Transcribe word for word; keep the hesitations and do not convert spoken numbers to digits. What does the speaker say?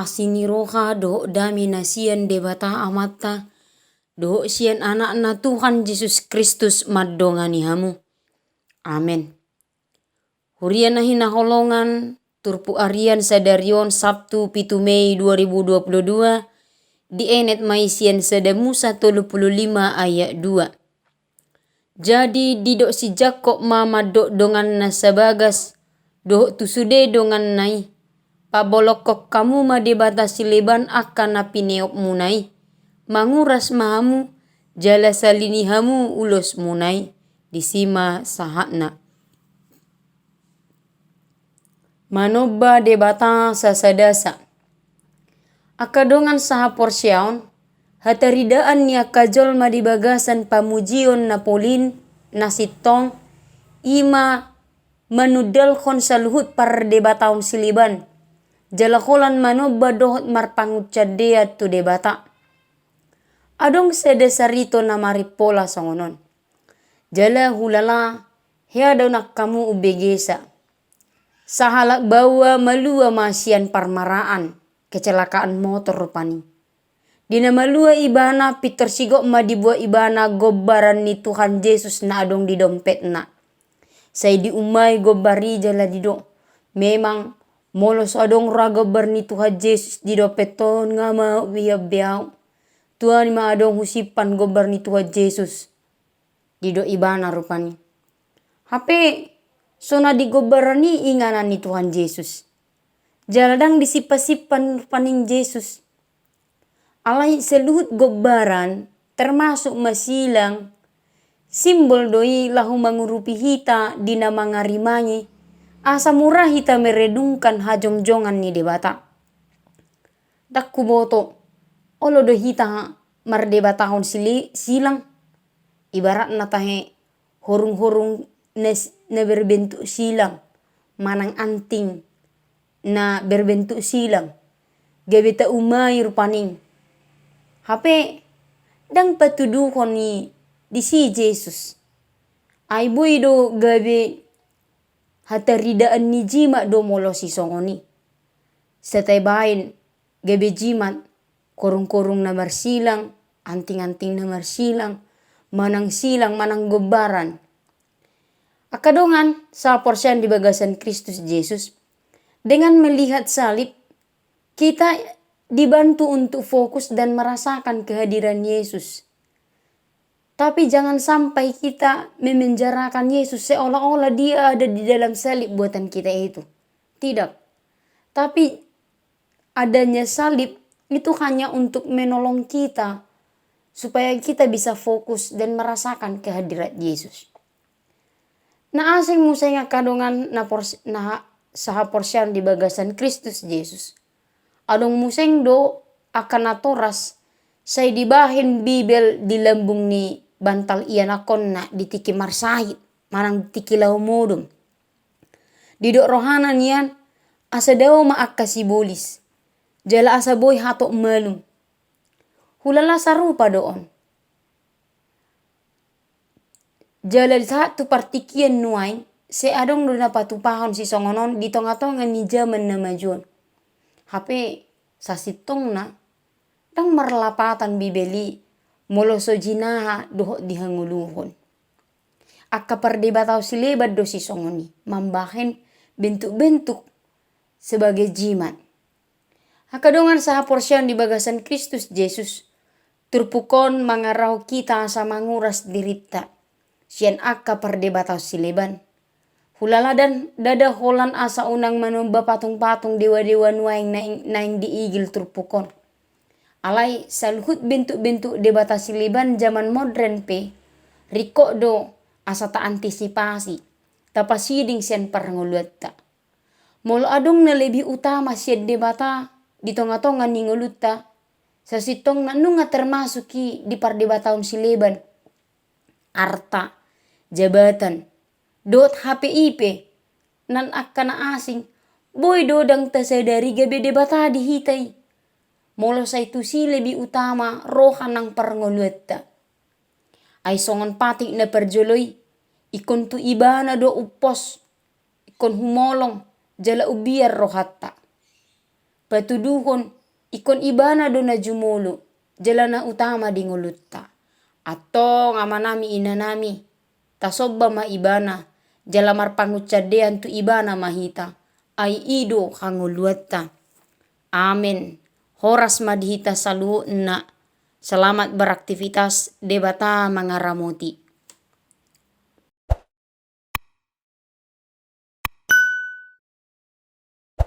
Asi ni roha dohot dame na sian Debata Amanta dohot sian Anakna Tuhan Jesus Kristus mandongani hamu. Amen. Huria na hinaholongan, turpuk harian sadari on Sabtu pitu Mei dua ribu dua puluh dua, dienet ma i sian Sada Musa tolu puluh lima ayat dua. Jadi didok si Jakkob ma mandok donganna sabagas dohot tu sude donganna i, pabolongkon hamu ma debata sileban angka na pineopmuna i, manguras ma hamu, jala salini hamu ulosmuna i. Disi ma sahatna. Manomba Debata sasadasa. Angka dongan sahaporseaon, hataridaan ni angka jolma di bagasan pamujion na polin, na sintong, i ma manundalhon saluhut pardebataon sileban, jala holan manomba dohot marpangunsandean tu Debata. Adong sada sarito na marimpola songon on. Jala hulala hea do nang hamu umbegesa. Sahalak baoa malua ma sian parmaraan, kecelakaan motor rupani. Di na malua ibana, pintor sigok ma dibuat ibana gombaran ni Tuhan Jesus na adong di dompetna. Sai diumai gombar i jala didok, memang molo so adong ra gombar ni Tuhan Jesus di dompet on, nga mau iambe au. Tua ni ma adong husimpan gombar ni Tuhan Jesus. Didok ibana rupani. Hape so na di gombaran i inganan ni Tuhan Jesus. Jala ndang disimpan-simpan rupani Jesus. Alai saluhut gombaran, termasuk ma silang, simbol do i laho mangurupi hita di na mangarimangi, asa mura hita merenungkan hajongjongan ni Debata. Ndang huboto, olo do hita mardebatahon sili-, silang. Ibaratna tahe horung-horung na s-, na berbentuk silang, manang anting na berbentuk silang, gabe taumai rupani. Hape ndang patuduhon i disi Jesus. Ai boi do gabe hataridaan ni jimat do molo sisongon i. Sai tabaen gabe jimat, korung-korung na marsilang, anting-anting na marsilang, manang silang, manang gombaran. Angka dongan sahaporseaon di bagasan Kristus Jesus, dengan melihat salib, kita dibantu untuk fokus dan merasakan kehadiran Yesus. Tapi jangan sampai kita memenjarakan Yesus seolah-olah Dia ada di dalam salib buatan kita itu. Tidak. Tapi adanya salib itu hanya untuk menolong kita supaya kita bisa fokus dan merasakan kehadirat Yesus. Na asing muse angka dongan na pors-, na sahaporseaon di bagasan Kristus Jesus. Adong muse do angka natoras sai dibahen Bibel di lambung ni bantal ianakhonna di tingki marsahit, manang di tingki laho modom. Didok rohana nian, asa dao ma angka sibolis, jala asa boi hatop malum. Hulala sarupa do on. Jala di sahat tu partingkian nuaeng, sai adong do na patupahon sisongon on di tonga-tonga ni jaman na maju on. Hape sasintongna, ndang marlapatan Bibel i molo so jinaha dohot dihangoluhon. Angka pardebataon sileban do sisongon i, mambahen bentuk-bentuk sebagai jimat. Angka dongan sahaporseaon di bagasan Kristus Jesus, turpuk on mangarahon hita asa manguras dirinta sian angka pardebataon sileban. Hulala ndada holan asa unang manomba patung-patung dewa-dewa nuaeng naeng, naeng diigil turpuk on. Alai saluhut bentuk-bentuk debata sileban jaman modern pe ringkot do asa taantisipasi, tapasiding sian parngoluanta. Molo adong na lebih utama sian Debata di tonga-tonga ni ngolunta, sasintongna nunga termasuk i di pardebataon sileban, arta, jabatan, dohot hape i pe, nang angka na asing, boi do ndang tasadari gabe debata di hita i. Molo sai tusi lebih utama roha nang parngoluanta. Ai songon patik na parjolo i, ingkon tu ibana do umpos, ingkon humolong, jala umbiar rohanta. patuduhon ingkon Ibana do na jumolo jala na utama di ngolunta. Antong amanami inanami, tasomba ma Ibana, jala marpangunsandean tu Ibana ma hita, ai i do hangoluanta. Amen. Horas ma di hita saluhutna. Selamat beraktivitas, Debata mangaramoti.